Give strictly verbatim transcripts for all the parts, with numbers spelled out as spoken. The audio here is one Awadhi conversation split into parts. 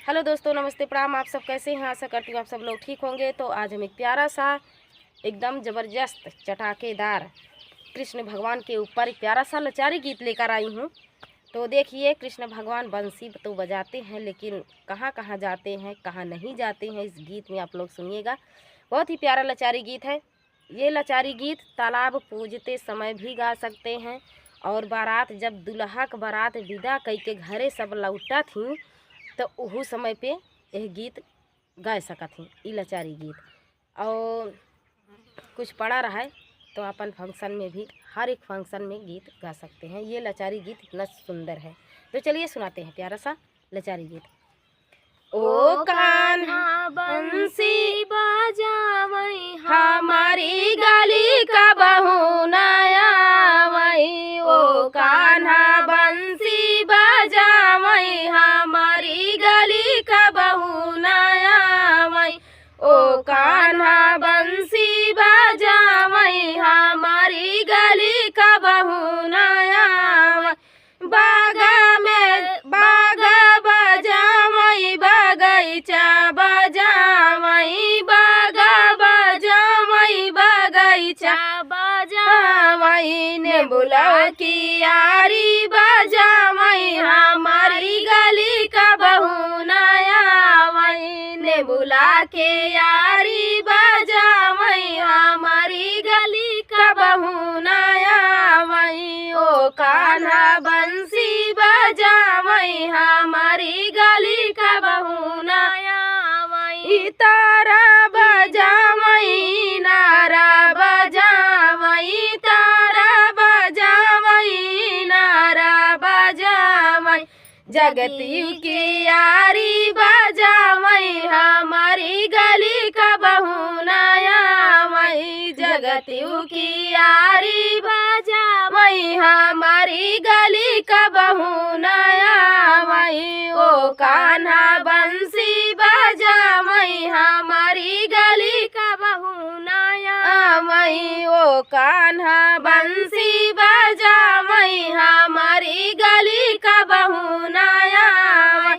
हेलो दोस्तों, नमस्ते, प्रणाम। आप सब कैसे हैं? आशा करती हूँ आप सब लोग ठीक होंगे। तो आज हम एक प्यारा सा, एकदम ज़बरदस्त, चटाकेदार कृष्ण भगवान के ऊपर एक प्यारा सा लचारी गीत लेकर आई हूँ। तो देखिए, कृष्ण भगवान बंसी तो बजाते हैं, लेकिन कहाँ कहाँ जाते हैं, कहाँ नहीं जाते हैं, इस गीत में आप लोग सुनिएगा। बहुत ही प्यारा लचारी गीत है। ये लचारी गीत तालाब पूजते समय भी गा सकते हैं, और बारात, जब दुल्हा क बारात विदा कई के घरे सब लौटत ही, तो उहू समय पे यह गीत गा सकत ही, ई लचारी गीत। और कुछ पड़ा रहे तो अपन function में भी, हर एक function में गीत गा सकते हैं। ये लचारी गीत इतना सुंदर है। तो चलिए सुनाते हैं प्यारा सा लचारी गीत। ओ कान्हा बंसी बजावई, हमारी गली कबहू न आवई। ओ कान्हा बंसी बजावई, हमारी गली कबहू न आवई। ओ कान्हा बंसी बजावई, हमारी गली कबहू न आवई। बाग में, बाग बजावई, बगैचा बजावई, बाग बजावई, बगैचा बजावई, नेबुला कियारी बजावई, हमारी गली कबहू न आवई। नेबुला कियारी बजावई, हमारी गली कबहू न आवई। ओ कान्हा बंसी बजावई, हमारी गली कबहू न आवई। तारा बजावई, नारा बजावई, तारा बजावई, नारा बजावई। जगती कियारी बजावई, हमारी गली कबहू न आवई। जगती कियारी बजावई, हमारी गली कबहू न आवई। ओ कान्हा बंसी बजावई, हमारी गली कबहू न आवई। ओ कान्हा बंसी बजावई, हमारी गली कबहू न आवई।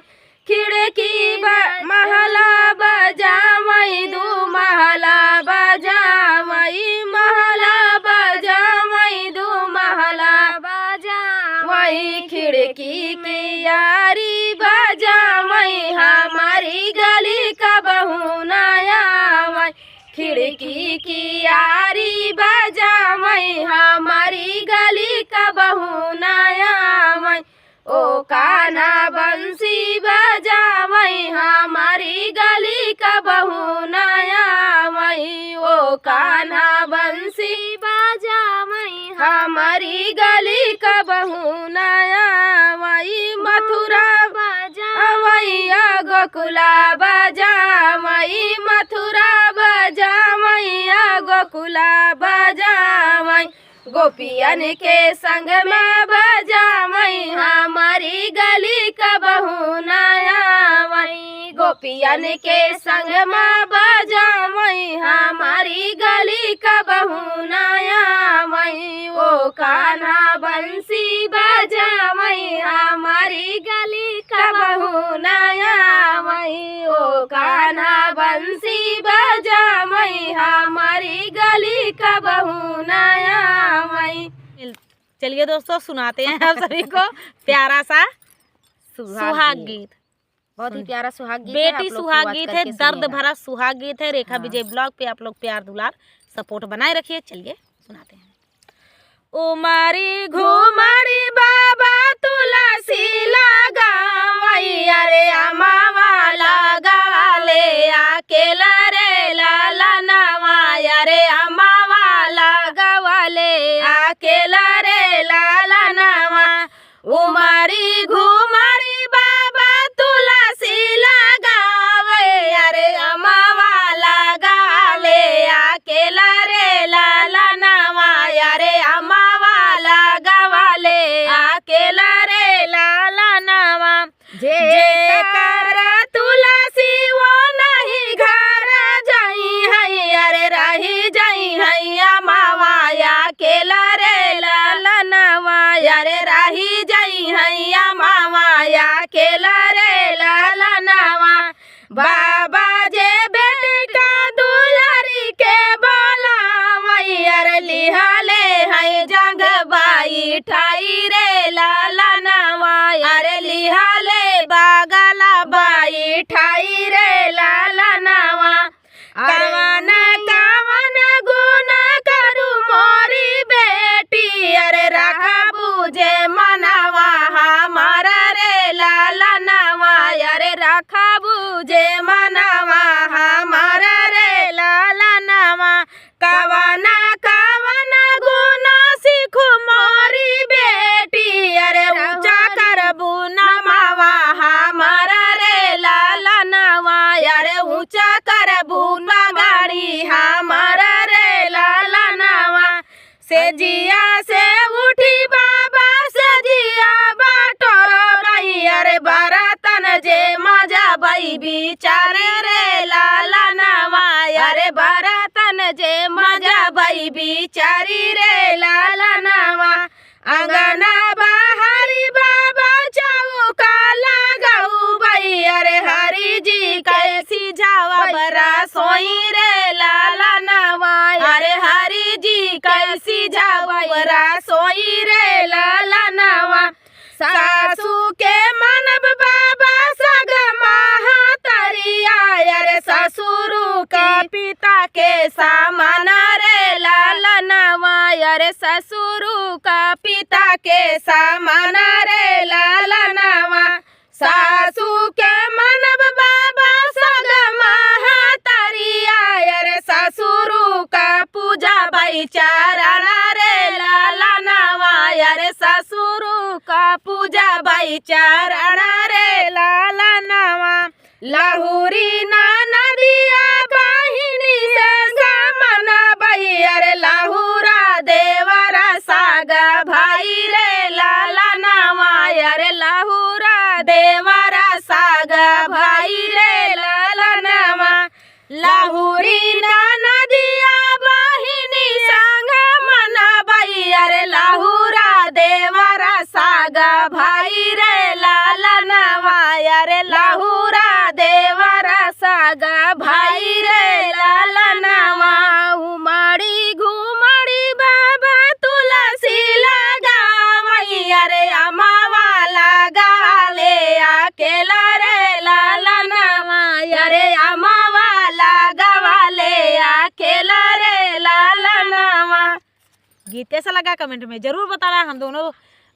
खिड़की ब-, महला बजावई, दू महला बजावई, महला बजावई, दू महला बजावई। खिड़की कियारी बजावई, हमारी गली कबहू न आवई। खिड़की कियारी बजावई, हमारी गली कबहू न आवई। ओ कान्हा बंसी बजावई, हमारी गली कबहू न आवई। ओ कान्हा बंसी बजावई, हमारी गली कबहू न आवई। मथुरा बजावई, या गोकुला बजावई, मथुरा बजावई, या गोकुला बजावई। गोपियन के संग में बजावई, हमारी गली कबहू न आवई। गोपियन के संग में बजावई, हमारी गली कबहू न आवई। ओ कान्हा बंसी बजावई, हमारी गली कबहू न आवई। ओ कान्हा बंसी बजावई, हमारी गली कबहू न आवई। चलिए दोस्तों, सुनाते हैं आप सभी को प्यारा सा सुहाग सुहाग गीत। गीत। बहुत ही सुन। प्यारा सुहाग गीत है, बेटी आप लोग को सुहाग आज गीत है, करके दर्द सुनिएगा। भरा सुहाग गीत है। रेखा हाँ। विजय vlog पे आप लोग प्यार दुलार support बनाए रखिए। चलिए सुनाते हैं। उमरी घुमरी बाबा तुलसी लगावई, अरे अमावा लगावा ले आके लरे लालनवा, अरे अमावा लगावा ले आके लरे लालनवा। उमरी घुमरी बाबा तुलसी लगावे, अरे अमावा लगावे, आके लरे लालनवा, अरे अमावा लगावे, आके लरे लालनवा। जेकर तुलसी वो नहीं घर जाई है, अरे रही जाई है अमावा, आके लरे लाल बाबा जे बेटी का दुलारी के बोलावै, अरे लिहले है जंघ बैठाई रे लालनवा, अरे लिहले बगला बैठाई रे लालनवा। कवन कवन गुण करू मोरी बेटी, अरे रखबू जे मनवा हमार रे लालनवा, अरे रखबू जे मनवा हमार रे लालनवा। कवन कवन गुण सीखू मोरी बेटी, अरे ऊँचा करबू नमवा हमार रे लालनवा, अरे ऊँचा करबू पगड़ी हमार रे लालनवा। सेजिया से उठी बाबा, सेजिया बटोरबै, अरे बरतन जे मजबै बिचारी रे लालनवा, अरे बरतन जे मजबै बिचारी रे लालनवा। अंगना बहारी बाबा चौका लगौबै, अरे हरि जी कैसी जावा रसोई रे लालनवा, अरे हरि जी कैसी जावा रसोई रे लालनवा। सासू के मनब बाबा सग महतरिया, अरे ससुरु का पिता के समान रे लालनवा, अरे ससुरु का पिता के समान रे लालनवा। सासू के मनब बाबा सग महतरिया, अरे ससुरु का पूजबै चरण रे लालनवा, अरे ससुरु का पूजबै चरण रे लालनवा। लहुरी ननदिया बहिनी से समनबै, अरे लहुरा देवरा सग भाई रे लालनवा, अरे लहुरा देवरा सग भाई रे लालनवा। लहुरी ननदिया बहिनी संग मनबै, अरे लहुरा देवरा सग भाई रे लालनवा, अरे लहुरा देवरा सग भाई रे लालनवा। उमड़ी घुमड़ी बाबा तुलसी लगावै, अरे अमवा लगाले अकेला रे लालनवा, अरे अमवा लगाले अकेला रे लालनवा। गीत कैसा लगा comment में जरूर बताना। हम दोनों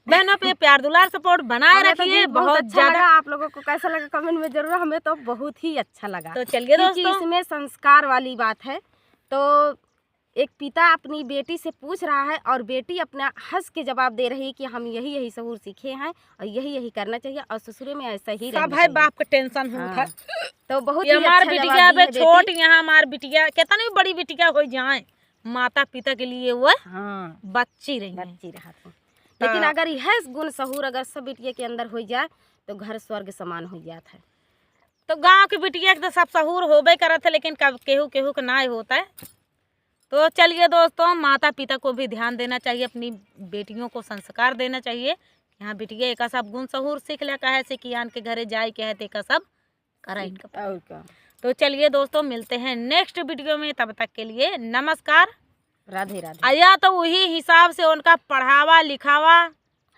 बहनों पे प्यार दुलार support बनाए हमें तो रखिए। गीत बहुत बहुत अच्छा ज्यादा लगा। आप लोगों को कैसा लगा comment में जरूर, हमें तो बहुत ही अच्छा लगा। तो चलिए क्योंकि दोस्तों, इसमें संस्कार वाली बात है। तो एक पिता अपनी बेटी से पूछ रहा है और बेटी अपना हंस के जवाब दे रही है कि हम यही, यही सहूर सीखे हैं और यही, यही करना चाहिए और ससुरे में ऐसा ही सब रहना है चाहिए। बाप के tension होत हाँ। है। तो बहुत ये ही हमार अच्छा जवाब बिटिया दी बे है छोट, बेटी। यहाँ हमार बिटिया, कितनी बड़ी बिटिया हो जाए, माता पिता के लिए वो हाँ। बच्ची रही है। बच्ची रहत है। हाँ। लेकिन अगर यह गुण सहूर अगर सब बिटिया के अंदर हो जाए, तो घर स्वर्ग समान हो जात है। तो गाँव के बिटिया के तो सब सहूर होबे करत है, लेकिन कब केहू, केहू के ना होता है। तो चलिए दोस्तों, माता पिता को भी ध्यान देना चाहिए, अपनी बेटियों को संस्कार देना चाहिए। यहाँ बिटिया एका सब गुण सहूर सीख लिया, कहे से कि आन के घरे जाए के है, तो एका सब करा इनका। और का। तो चलिए दोस्तों, मिलते हैं next video में, तब तक के लिए नमस्कार, राधे राधे। आ या तो वही हिसाब से उनका पढ़ावा लिखावा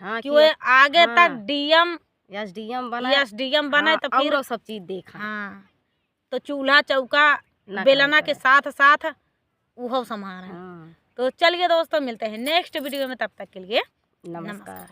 हाँ, कि कि वो आगे हाँ। तक D M, S D M बने। S D M बने हाँ, तो फिर और सब चीज देखा। हाँ, तो चूल्हा चौका ना बेलना करे के पड़े। साथ साथ उहो संभारे। हाँ। तो चलिए दोस्तों, मिलते हैं next video में, तब तक के लिए नमस्कार। नमस्कार।